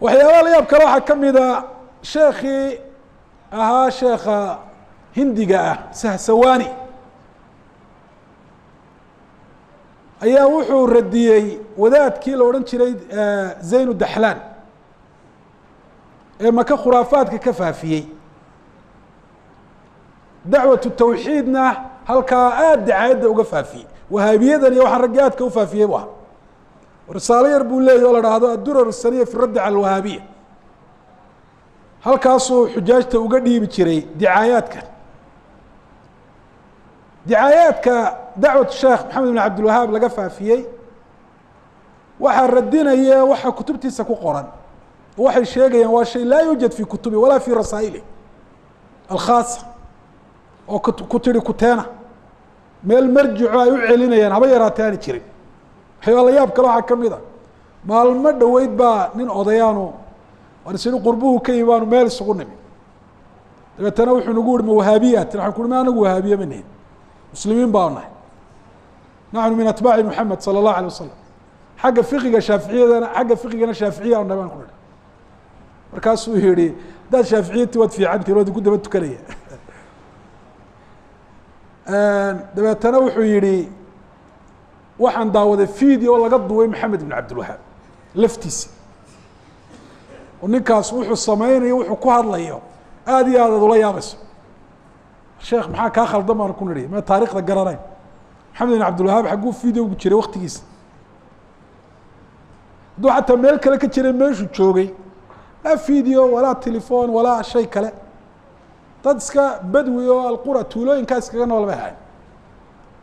Waxyaabaha la yaab kale waxaa kamida sheekii ahaa sheekha hindiga ah Sahsawani ayaa wuxuu radiyey wadaadkii la odhan jiray Zaynu Daxlaan ee maka khuraafaadka ka faafiyey, dacwatu tawxiidna halkaa aada dacaayadda uga faafiyey, wahaabiyadan iyo waxaan raggi aadka ufaafiyey bu ahaa. Risaalo yar buu leeyay oo la dhahdo addurar saniya fi raddi cala alwahaabiya, halkaasuu xujaajta uga dhiibi jiray dicaayaadka. Dicaayaadka dacwat sheekh Maxamed ibn Cabdilwahaab laga faafiyey waxaa radinaya waxa kutubtiisa ku qoran, waxay sheegayaan waa shay laa yuujad fi kutubi walaa fi rasaa'ilih alkhaasa, oo ku tiri kuteena meel marjico ay u celinayaan haba yaraatee aani jirin. Waxyaaba la yaab kale waxaa kamid a, maalmo dhaweyd baa nin odayaanu waan isini qurbuhu ka yimi baanu meel isugu nimi, dabeetana wuxuu nagu uri ma wahaabiyaat? Waxaan ku uri ma anagu wahaabiye ma nihin, muslimiin baanu nahay, naxnu min atbaaci Muxamed sala allahu alay wasalam, xagga fiqiga shaaficiyadana xagga fiqigana shaaficiya anu nahay baan ku nidhi. Markaasuu yihi haddaad shaaficiyati waad fiicantihin, waad ku daba tukanaya. Dabeetana wuxuu yihi waxaan daawaday video laga duway Maxamed ibn Cabdilwahaab laftiisa, oo ninkaas wuxuu sameynayo wuxuu ku hadlayo aada iyo aad aad ula yaabayso. Sheekh maxaa kaa khaldan baan ku nidhi, ma taarikhda garanayn Maxamed ibn Cabdilwahaab xagguu videogu jiray waktigiisa, hadduu xataa meel kale ka jiray meeshuu joogay laa video walaa telefon walaa shay kale, dad iska badwi oo alqura tuulooyinkaa iskaga nool bay ahayn.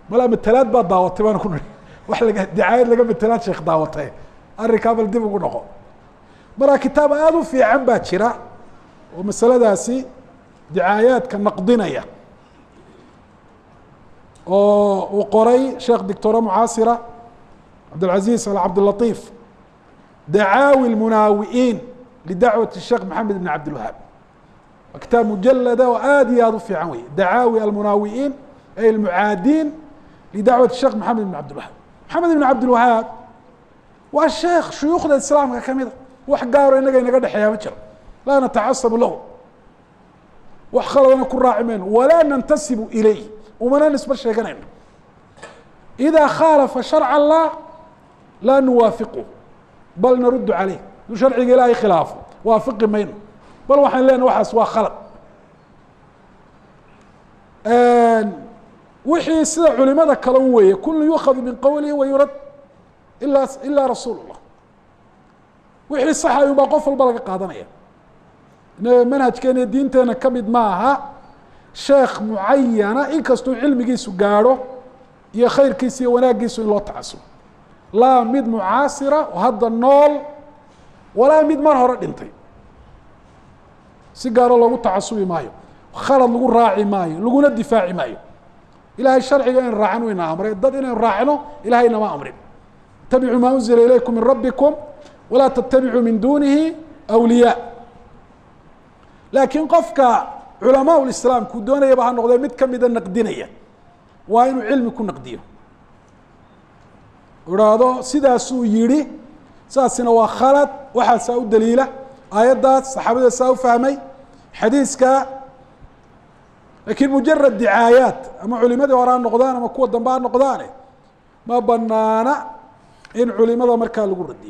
Malaa matalaad baa daawatay baan ku nidhi, wax laga dacaayad laga matalaad sheekh daawatay, arrinkaa bal dib ugu noqo. Marka kitaab aada u fiican baa jira oo masaladaasi dicaayaadka naqdinaya oo uu qoray sheekh doctora mucaasira Cabdilcaziz al Cabdilatiif, dacaawi lmunaawi'iin lidacwati sheekh Maxamed ibn Cabdilwahaab. Waa kitaab mujalada oo aada iyo aada u fiican wey, dacaawi almunaawi'iin ay almucaadiin lidacwati sheekh Maxamed ibn Cabdilwahaab. Maxamed ibn Cabdilwahaab waa sheekh shuyuukhda islaamka kamida, wax gaaro inaga inaga dhexeeya ma jiro, laa natacasabu lahu, wax khaladana ku raaci mayno, walaa nantasibu ilayh, umana nisbo sheeganayno. Idaa khaalafa sharca allah laa nuwaafiqu bal naruddu caleyh, haduu sharciga ilaahay khilaafo waafiqi mayno, bal waxaan leenahay waxaas waa khalad. Wixii sida culimada kale un weeye, kullu yukhadu min qowlihi wa yurad ilaa rasuul llah, wixii sax ayuun baa qof walba laga qaadanaya. Manhajkeena iyo diinteena kamid ma aha sheekh mucayana inkastuu cilmigiisu gaadho iyo khayrkiisa iyo wanaagiisu in loo tacasubo, laa mid mucaasira oo hadda nool walaa mid mar hore dhintay, si gaaro loogu tacasubi maayo, khalad lagu raaci maayo, laguna difaaci maayo. Ilahay sharciga inaynu raacan ina amray, dad inaynu raacno ilahay inama amrin. Itabicuu maa unzila ilaykum min rabbikum walaa tattabicuu min dunihi awliyaa. Laakiin qofka culamaa lislaam kuu doonayaba ha noqdee mid kamida naqdinaya waa inuu cilmi ku naqdiyo, idhaahdo sidaasuu yihi, saasina waa khalad, waxaasaa u daliila aayaddaas, saxaabada saa u fahmay xadiiska. Laakiin mujarad dicaayaat ama culimadii hore ha noqdaan ama kuwa dambe ha noqdaane ma banaana in culimada markaa lagu radiyo.